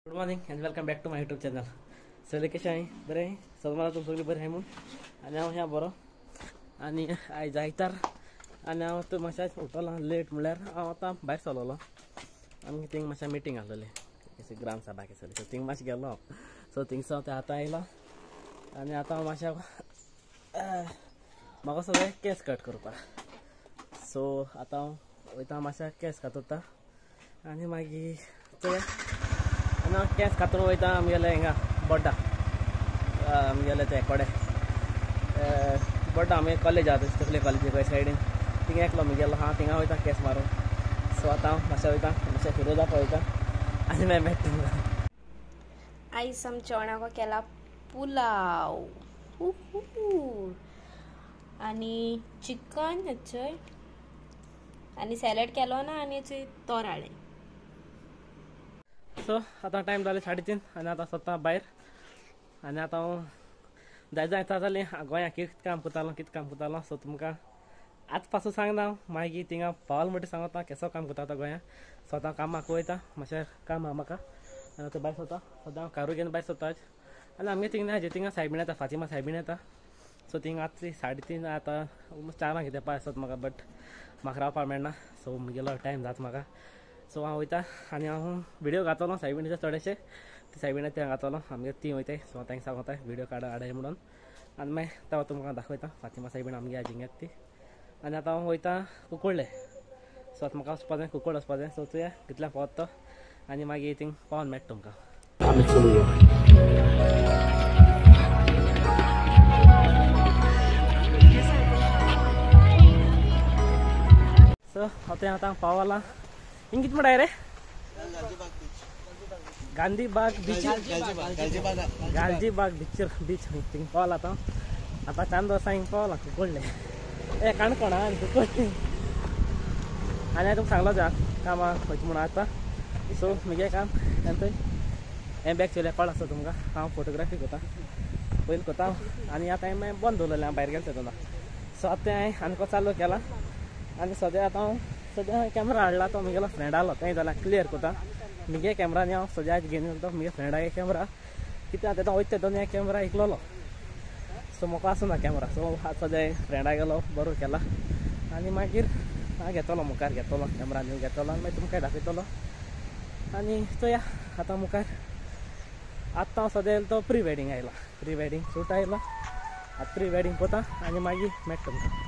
Good morning and welcome back to my YouTube channel. सगळे कशें आहाय बरें सगळें तुम सगळीं बरें आहाय म्हूण आनी हांव ह्या बरो आनी आयज आयतार आनी हांव आतां मातशें उठलो लेट म्हणल्यार हांव आतां भायर सरलो. आमगे थिंग मातशें मिटींग आसलेली ग्राम सभा केसली, सो थिंग मातशें गेलो हांव. सो थिंगसो हांव आतां आयलो आनी आतां हांव मातशें म्हाका सगळें केंस कट करपाक. सो आतां हांव वयता मातशें केंस कातरता आनी मागीर चोया. आनी हांव केंस कातरून वयता आमगेले हिंगा बोड्डा, आमगेले ते कोडे बोड्डा आमगे कॉलेज आहा तसले कॉलेजी सायडीन थिंगा एकलो मुगेलो आहा, थिंगा वयता केंस मारून. सो आतां हांव मातशें वयता मातशें फिरोजा पळयता आनी मागीर मेळटा तुमकां. आयज आमच्या जेवणाक केला पुलाव आनी चिकन हेचोय आनी सॅलड केलो ना आनी हेचोय तोर हाडलें. सो आतां टायम जाले 3:30 आनी आतां सोदता भायर आनी आतां हांव जाय जाय जालें गोंया कितें काम करतालो कितें काम करतालो. सो तुमकां आतां पासून सांगना हांव, मागीर थिंगा पावल म्हणटा सांगता केसो काम करता आतां गोंया. सो आतां कामाक वयता, मातशें काम आहा म्हाका आनी आतां भायर सोदता. सदां हांव कारू घेवन भायर सोदता आनी आमगे थिंगा हाजे थिंगा सायबीण येता, फातिमा सायबीण येता. सो थिंगा आतां 3:30 आतां 4 कितें पास आसत म्हाका, बट म्हाका रावपाक मेळना. सो म्हगेलो टायम जाता म्हाका. सो हांव वयता आनी हांव व्हिडियो घातलो सायबिणीचे चडशे ते सायबिणा ते घातलो आमगे ती वयताय. सो तांकां सांगता व्हिडियो काड हाडाय म्हणून आनी मागीर तेन्ना तुमकां दाखयता फातिमा सायबीण आमगे आजिंग्याक ती. आनी आतां हांव वयता कुंकळ्ळे. सो आतां म्हाका वचपा जाय, कुंकळ वचपा जाय. सो चोया कितल्या पावता तो आनी मागीर थिंग पावन मेळटा तुमकां. सो आतां आतां पावला. हिंग कितें म्हणटाय रे? गांधीबाग बीच, गालजीबाग बीचर बीच थिंग पावला आतां. आतां चांद वर्सां हिंग पावला कुंकळ्ळे, ए काणकोणा आनी कुंकळ्ळे. आनी हांवें तुमकां सांगलो जा कामाक वयता म्हणून आतां. सो म्हगेलें काम आनी थंय हें बॅग चोयल्यार कळ आसता तुमकां हांव फोटोग्राफी करता पयलीं करता आनी आतां हांवें बंद दवरलेलें, हांव भायर गेलें तेन्ना. सो आतां हांवें आनी चालू केलां आनी सद्या आतां हांव सद्या कॅमरा हाडला तो म्हगेलो फ्रेंड आहलो तें जाल्यार क्लियर करता. म्हगे कॅमरा न्ही हांव सद्या घेवन गेलो तो म्हगे फ्रेंडागे कॅमरा कितें आतां वयता तेन्ना कॅमरा इकलोलो. सो म्हाका आसना कॅमरा. सो आतां सद्या फ्रेंडा गेलो बरो केला आनी मागीर हांव घेतलो मुखार घेतलो कॅमरा न्यू घेतलो आनी मागीर तुमकां दाखयतलो. आनी चोया आतां मुखार. आतां हांव सद्या येयलो तो प्री वेडींग आयला, प्री वेडींग शूट आयला. आतां प्री वेडींग पळयता आनी मागीर मेळटा तुमकां.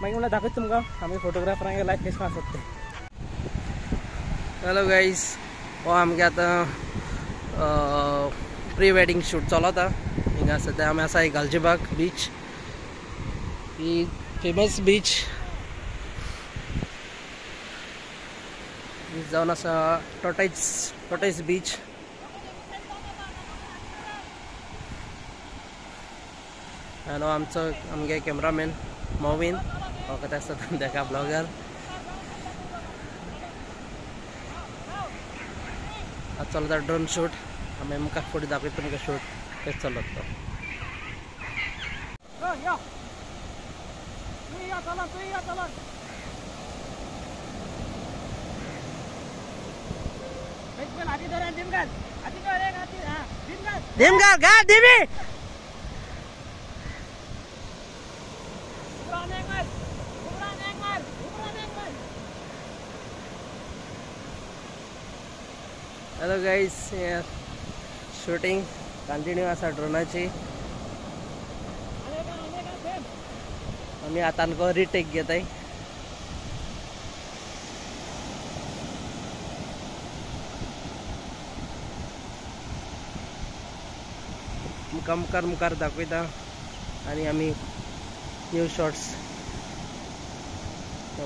मागीर म्हणल्यार दाखयता तुमकां आमी फोटोग्राफरांक लायफ कशें आसत तें. हॅलो गायज, हो आमगे आतां प्री वेडींग शूट चलता हिंगा. सद्या आमी आसा गालजीबाग बीच, ही फेमस बीच जावन आसा टॉर्टॉयज बीच. आनी आमचो आमगे कॅमरामॅन मोविन हो कथा आसता तेका ब्लॉगर. आतां चलता ड्रोन शूट, आमी मुखार फुडें दाखयता तुमकां शूट कशें चलता तो. हॅलो गाईज, शूटिंग कंटिन्यू आसा ड्रोनाची. आमी आतां रिटेक घेताय. मुखार मुखार मुखार दाखयता आनी आमी न्यू शॉट्स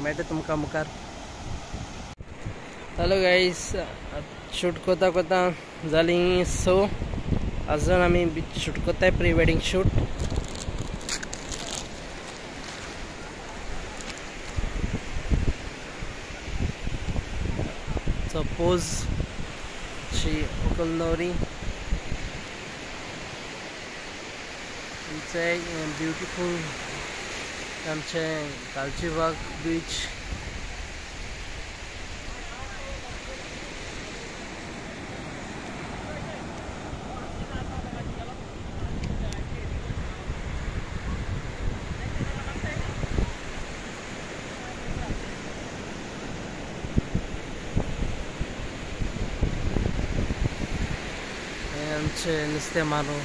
मेळटा तुमकां मुखार. हॅलो गाईज, शूट करता करता जाली सो अजून आमी शूट करताय प्री वेडींग शूट. सपोज शी व्हंकल न्हवरी आमचे ब्युटिफूल आमचे गालजीबाग बीच. आमचे नुस्तें मारून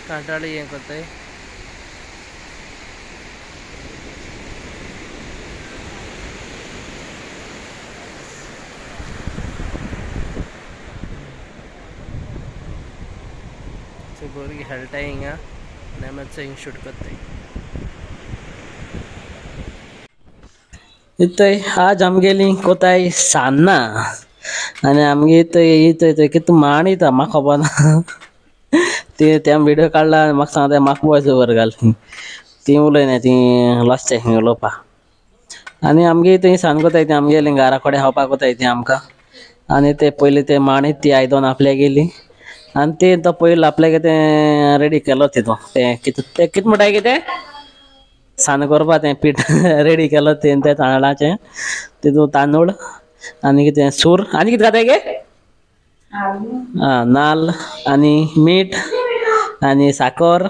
कांटाळी हें करताय. भुरगीं खेळटाय हिंगा आनी आमी मातसो हिंग शूट करताय. इतय आज आमगेली कोताय सान्नां आनी आमगे इतय इतय थंय कितें माण येता म्हाका खबर ना. ती ते व्हिडिओ काडला आनी म्हाका सांगता म्हाका वॉयस ओवर घाल. ती उलयना ती लसताय खंय उलोवपा. आनी आमगे थंय सान कोताय ती आमगेली घरा कडेन खावपाक कोताय ती आमकां. आनी ते पयलीं ते माण ती आयदन आपल्या गेली आनी ते तो पयलो आपल्याक तें रेडी केलो तितून तें कितें तें कितें म्हणटाय कितें सान करपा तें पीठ रेडी केलो तें तें तांदळाचें तितून तांदूळ आनी कितें सूर आनी कितें घाताय गे आं नाल्ल आनी मीठ आनी साकर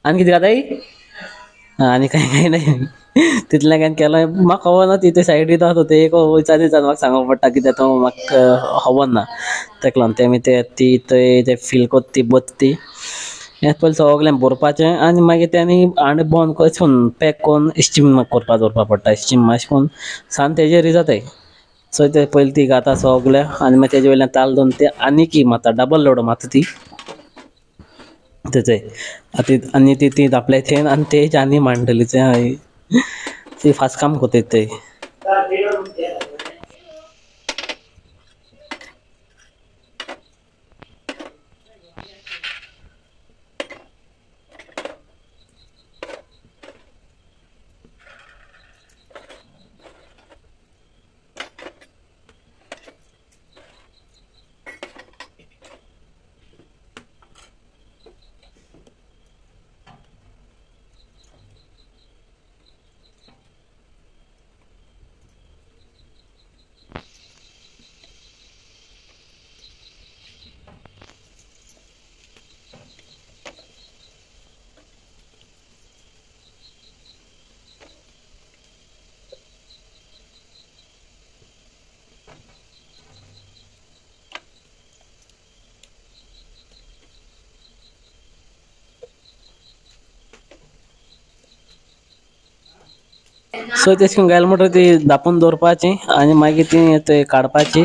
आनी कितें घाताय आनी कांय कांय नाही तितलें कांय केलें म्हाका खबर ना. ती सायडीन आसा ते एक विचार विचार म्हाका सांगूंक पडटा कित्याक तो म्हाका खबर ना. तेका लागून तेमी ते ती थंय ते फील कोत्ता ती बत्ती हें पयलीं सगळें भरपाचें आनी मागीर तें आनी हांड बंद अशें करून पॅक करून स्टीम करपा दवरपा पडटा. स्टीम अशें करून सान तेजेर जाताय. सो ते पयलीं ती घाता सगळें आनी मागीर तेजे वयल्यान ताल दोन ते आनीक मारता डबल लोड मारता ती तेचे आनी ती ती आपल्या थंय आनी तेज आनी मांडटली ते ती फास्ट काम करतात ते. सो तेश करून घायल म्हणटकीर ती धापून दवरपाची आनी मागीर ती थंय काडपाची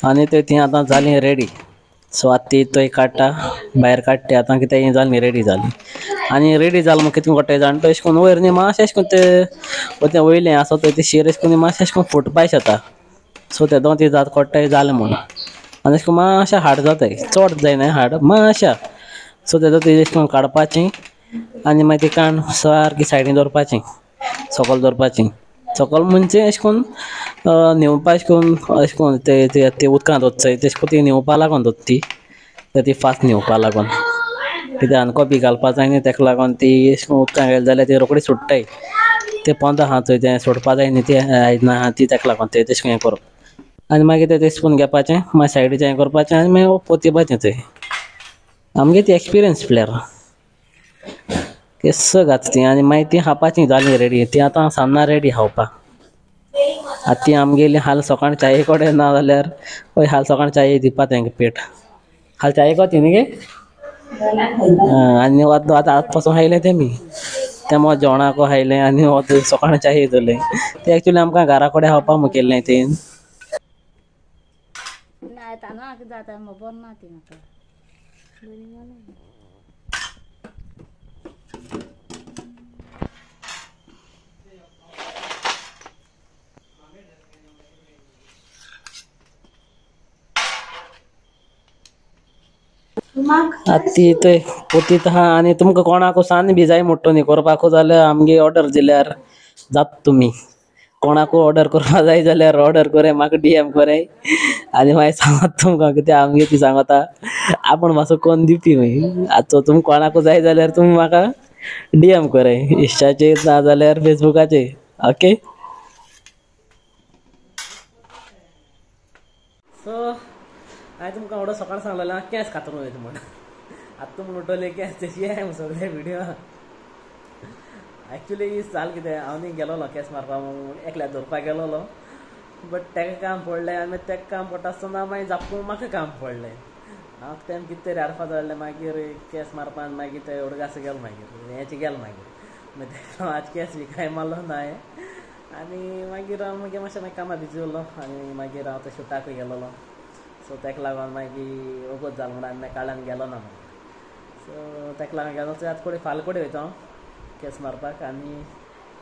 आनी ते ती आतां जाली रेडी. सो आतां ती थंय काडटा भायर काडटा आतां कितें जाली रेडी जाली आनी रेडी जाल मागीर कितें कोत्ताय जाण अशें करून वयर न्ही मातशें अशें करून तें वयलें आसा थंय तें शीर अशें करून मातशें अशें करून फुटपाक शकता. सो तेदो ती जात कोट्टाय जालें म्हूण आनी अशें करून मातशें हाड जाताय चड जायना हाड मातशें. सो तेदो ती अशें करून काडपाची आनी मागीर ती काण सारकी सायडीन दवरपाची सकयल दवरपाची. सकयल म्हणजे अशें करून न्हेवपा अशें करून अशें करून ते ते उदकांत वचय तेशें करून ती न्हेवपा लागून दवरता ती ती फास्ट न्हेवपा लागून कित्याक आनको बी घालपा जाय न्ही तेका लागून ती अशें करून उदकांत घायले जाल्यार ती रोखडी सुट्टाय. ते पोंदा आहा थंय तें सोडपा जाय न्ही ती आयदनां आहा ती तेका लागून ते तेशें करून हें करप आनी मागीर ते स्पून घेवपाचें मागीर सायडीचें हें करपाचें आनी मागीर पोतिपाचें थंय. आमगे ती एक्सपिरियन्स प्लेयर केस घात ती आनी मागीर ती खावपाची जाली रेडी. ती आतां सान्नां रेडी खावपाक. आतां ती आमगेली हाल सकाळ चाये कडेन ना जाल्यार हय हाल सकाळ चाये दिवपा तेंका पेट हाल चाये कोती न्ही गे आनी आतां आतां पासून खायलें तेमी तें मोद जेवणाक खायलें आनी सकाळ चाये दिलें तें एक्चुली आमकां घरा कडेन खावपाक मुखेलें तें. आतां ती थंय पोतीत आहा आनी तुमकां कोणाक सान बी जाय म्हणटा न्ही करपाक जाल्यार आमगे ऑर्डर दिल्यार जाता तुमी. कोणाकू ऑर्डर करपा जाय जाल्यार ऑर्डर कराय म्हाका DM कराय आनी मागीर सांगत तुमकां कित्याक आमगे ती सांगता आपूण मातसो कोन्न दिवपी मागीर. आतां तुमकां कोणाकू जाय जाल्यार तुमी म्हाका DM कराय इंस्टाचेर ना जाल्यार फेसबुकाचेर. ओके. सो हांवें तुमकां ऑर्डर सकाळ सांगलेलें केंस कातरून वयता म्हूण. आतां तुमी म्हणटले केंस तेशी आहा सगळे व्हिडियो. एक्चुली जालें कितें हांव न्ही गेलोलो केंस मारपाक म्हूण एकल्याक धरपाक गेलोलो बट तेका काम पडलें आनी मागीर तेका काम पडटा आसतना मागीर जापून म्हाका काम पडलें. हांव तेम कितें तरी हाडपा जाय मागीर केस मारपान मागीर ते उडगास गेलो मागीर हेंच गेलो मागीर मागीर आज केस बी कांय मारलो ना हांवें. आनी मागीर हांव मागीर मातशें मागीर कामां बिजी उरलो आनी मागीर हांव ते शुटाकूय गेलोलो. सो ताका लागून मागीर वगत जालो म्हणून आनी मागीर काळान गेलो ना मागीर. सो ताका लागून गेलो. सो आतां कोडे फाल्यां कडेन वयता हांव केस मारपाक आनी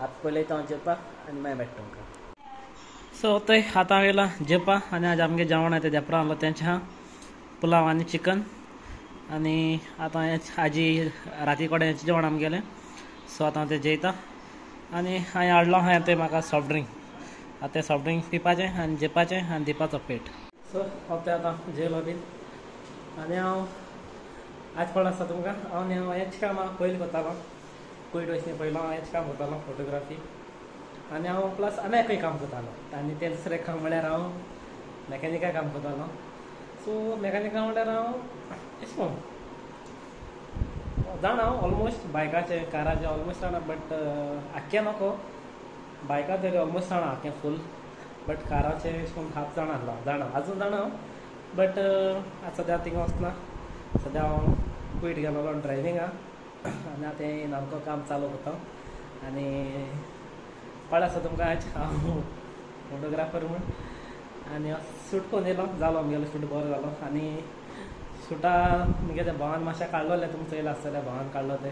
आतां पयलीं वयता हांव जेवपाक आनी मागीर मेळटा तुमकां. सो थंय आतां हांव येयला जेवपाक आनी आज आमगें जेवण आहा तें देपरां आहलो तेंचें आहा पुलाव आनी चिकन. आनी आतां आजी राती कडेन जेवण आमगेलें. सो आतां हांव तें जेयता आनी हांवें हाडलो आहा तें म्हाका सॉफ्ट ड्रिंक. आतां तें सॉफ्ट ड्रिंक पिवपाचें आनी जेवपाचें आनी दिवपाचो पेट. सो हांव तें आतां जेयलो बीन आनी हांव आज कळ्ळो आसता तुमकां हांव न्ही हांव हेंच काम हांव पयलीं करतालो कोविड वचनी पयलो हांव हेंच काम करतालो फोटोग्राफी. आनी हांव प्लस आनी एकूय काम करतालो आनी तें दुसरें काम म्हळ्यार हांव मॅकॅनिका काम करतालो. सो मॅकॅनिका म्हळ्यार हांव एशें कोन्न जाणा हांव ऑलमोस्ट बायकाचें काराचें ऑलमोस्ट जाणा बट आख्खें नको बायका तरी ऑलमोस्ट जाणा आख्खें फूल बट काराचें एशें कोन्न हाफ जाणा आसलो जाणा आजून जाणा हांव बट आतां सद्या थिंगा वचना. सद्या हांव कुवेट गेलोलो ड्रायव्हिंगा आनी आतां हें सामको काम चालू करता. आनी कळ्ळें आसा तुमकां आज हांव फोटोग्राफर म्हूण. आनी हांव शूट करून येयलो जालो आमगेलो शूट बरो जालो. आनी शूटा मुगे ते भावान मातशें काडलोलें तुमकां चोयलां आसतलें भावान काडलो तें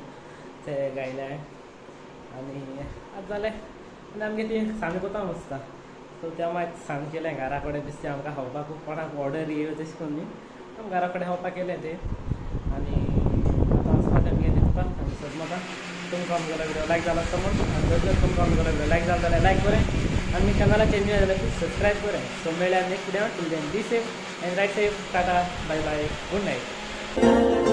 ते गायले आनी आतां जालें. आनी आमगे ती सांज कोता वचता. सो ते मागीर सांज केलें घरा कडेन बेश्टें आमकां खावपाक कोणाक ऑर्डर येयल्यो तशें करून न्ही आमी घरा कडेन खावपाक केलें तें. आनी आतां वचपाचें आमगे न्हिदपाक. आनी सदमता तुमकां आमगेलो व्हिडियो लायक जालो आसता म्हूण आनी जर जर तुमकां आमगेलो व्हिडियो लायक जालो जाल्यार लायक करें आनी चॅनलाचेर न्यू जाल्यार प्लीज सबस्क्रायब करें. सो मेळ्ळ्या next video. Till then be safe and ride safe. Tata bye bye good night.